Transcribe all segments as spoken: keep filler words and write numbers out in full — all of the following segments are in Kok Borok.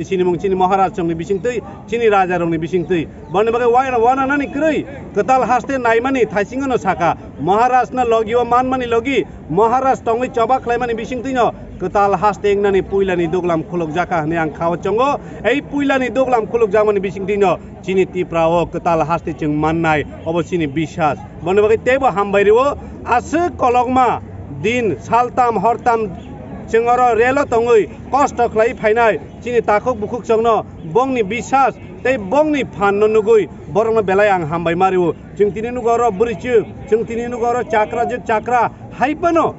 Sinimung chini Maharaj chongni bisingtwi, chini raja rokni bisingtwi. Boni bagwi waira wana nani kwrwi, kwtal haste naimani thaisingo no saka. Maharaj no logi o manmani logi, Maharaj tongwi choba khlaimani bisingtwi no kwtal haste wngnani puilani duglam khulukjaka hwnwi ang khao chongo. Ei puilani duglam khulukjakmani bisingtwi no chini Tipra o kwtal haste chwng mannai, obo chini biswas. Boni bagwi teibo hambai rwo, aswk kolokma din saltam hortam chwng oro relo tongwi kosto khlai phainai chini takhuk bukhuk chongno bongni biswas tei bongni phan no nugwi borokno belai ang hambai ma rwo. Chwng tini nugo oro bwrwi chwng, chwng tini nugo oro chakra je chakra hai phano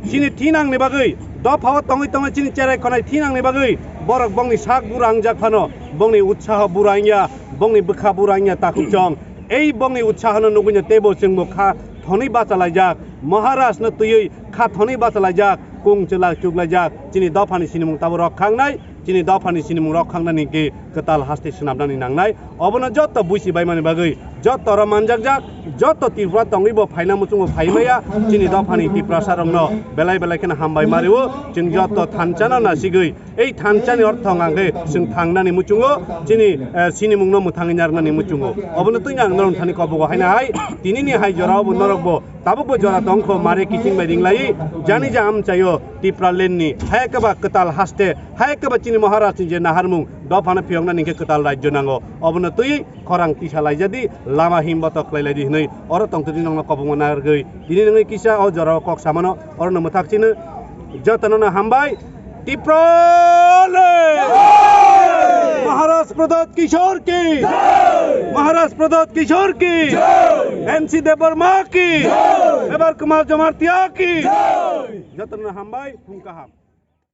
chini thinangni bagwi, dophao tongwi tongwi chini cherai khonai thinangni bagwi borok bongni sak bura wngjak phano, bongni utsaho bura wngya, bongni bwkha bura wngya takhuk chong. Ei bongni utsahono nugwino teibo chwngbo kha thonwi bachalaijak, Maharajno twiwi kha thonwi bachalaijak, kung chwla chuklaijak, chini dophani sinimung tabo rok khangnai. Chini dophani sinimung rok khangnani hwnkhe kwtal haste swnamnani nangnai. Obono joto buisi baimani bagwi, joto oro manjakjak, joto Tripura tongwi bo phaina muchungo phai maya, chini dophani Tiprasa rokno belai belai kheno hambai ma rwo. Chwng joto thanchano nasigwi, ei thanchani ortho hwnkha khe chwng thangnani muchungo, chini, eh, sinimungno mwthangwi narwknani muchungo. Obono twi ang norok thani kobogo haino hai, tinini hai jorao bo norok bo tabukbo jora tongkho mare kiching bai ringlai, jani ja amchaio Tipraland ni, hai khe ba kwtal haste, hai khe ba chini Maharaj ni je naharmung, dophano phiyokna ningkhe kwtal rajyo nango. Obono twi khorang tisa laijadi, lama himboto khlai laidi hwnwi oro tongtwtwi nongno kobongma narwgwi. Tini nungwi kisa o jorao kok samano, orono mwthak chino jotono no hambai. Tipraland! Maharaj Pradyot Kishore ki! Maharaj Pradyot Kishore ki! N C Debbarma ki! Mevar Kumar Jamatia ki! Jotono hambai, phung kaham.